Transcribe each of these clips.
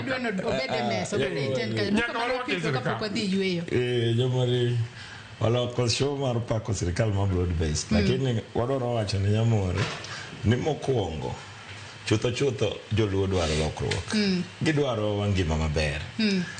Adwa ni obed e mesa, obed e tent kanyo. Nyaka Duka warwak e mana sirkal. kapok wadhi yueyo. Jomari oloko show mar pako sirikal ma broad based, lakini wadwaro wacho ne Nyamore ni mokwongo chutho chutho joluo dwaro lokruok, gidwaro ngima maber.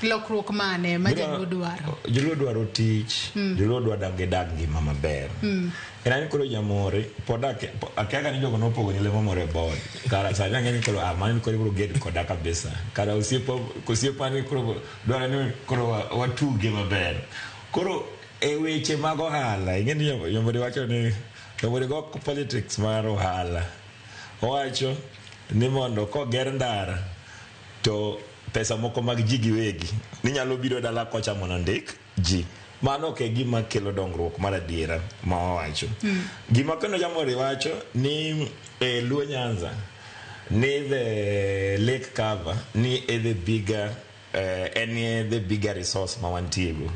Lokruok mane ma jaluo dwaro? Joluo dwaro tich, joluo dwa dak gidag ngima maber. En ani koro Nyamore pod akia ka ni jogo nopogo ni lemo moro e board. Kara sani ang'e ni koro ah, mano koro ibiro ged koda kabisa. Kara osiepa osiepa ni koro dwaro ni koro watuge maber. Koro e weche mag ohala, ing'e ni Nyamore wacho ni Nyamore go politics mar ohala. Owacho ni mondo koger ndara to pesa moko mag ji giwegi ni nyalo biro dala kocha mondo ondik ji. Mano ok e gima kelo dongruok mar adiera ma wawacho. Gima kendo Jamhuri wacho ni e Luo Nyanza ni the lake cover ni e the bigger en e the bigger resource ma wantiego.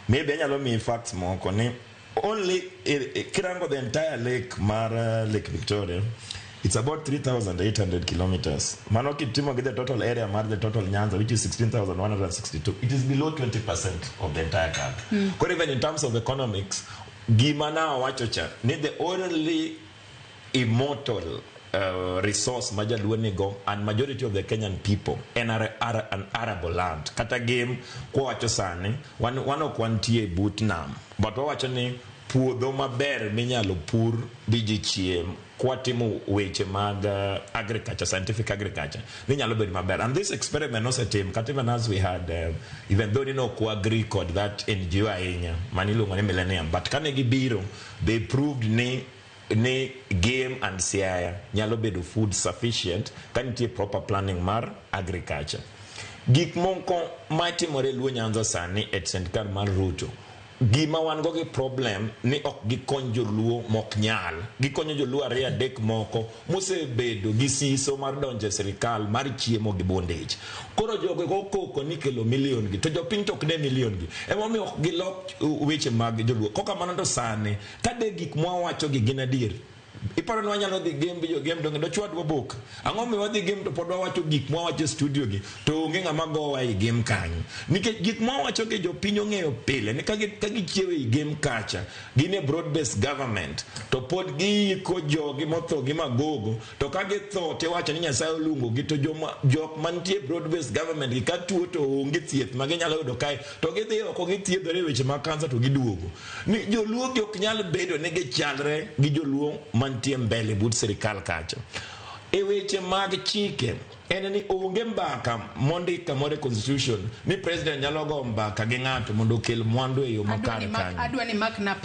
Maybe anyalo miyi facts moko ni only kirango the entire lake mar Lake Victoria, it's about 3,800 kilometers. Mano kitimo gi the total area mar the total Nyanza, which is 16,162, it is below 20% of the entire cover. Koro even in terms of economics, gima na wacho cha ni the only immortal resource ma jaluo nigo and majority of the Kenyan people en an arable land. Kata gem kwawacho sani wan ok wantie but nam, but wawacho ni puodho maber minyalo pur bi ji chiem kwatimo weche mag agriculture, scientific agriculture, ni nyalo bedo maber. And this experiment nosetim kata even as we had even though ni nok agree kod that NGO ahinya mani iluongo ni Millennium, but kane gibiro they proved ni Game and Siaya nyalo bedo food sufficient ka nitie proper planning mar agriculture. Gik moko matimore e Luo Nyanza sani e sirkal mar Ruto, gima wan go gi problem ni ok gikony joluo mok nyal. Gikonyo joluo ariyo adek moko mosebedo gi siso mar donjo e sirikal mar chiemo gi bondage. Koro jogo go koko ni kelo million gi to jopiny to ok ne million gi. Emomiyo ok gilok weche mag joluo. Kokamano to sani ka de gik mwawacho gi gin adier, iparo ni wanyalo dhi Gem bi jogem donge dochwadwa bok? Ang'o miyo wadhi Gem to pod wawacho gik mwawacho e studio gi to onge ng'ama gowa ei Gem kanyo? Nikech gik mwawacho gi jopiny ong'eyo pile ni ka gichiewo ei Gem kacha gin e broad based government to pod giiko jogi motho gi magogo, to ka githo tiwacho ni Nyasaye oluongo gi, to joma jok mantie broad based government gi ka tuo to onge thieth ma ginyalo yudo kae to gidhi oko githiedhore e weche mag kansa to giduogo. Ni joluo gi ok nyal bedo ni gichalre gi joluo mantie mbele but sirikal kacha. E weche mag chike en ni onge mbaka mondik kamoro e constitution ni president nyalo go mbaka gi ng'ato mondo okel mwandu e yo makare kanyo. Adwa ni mak na.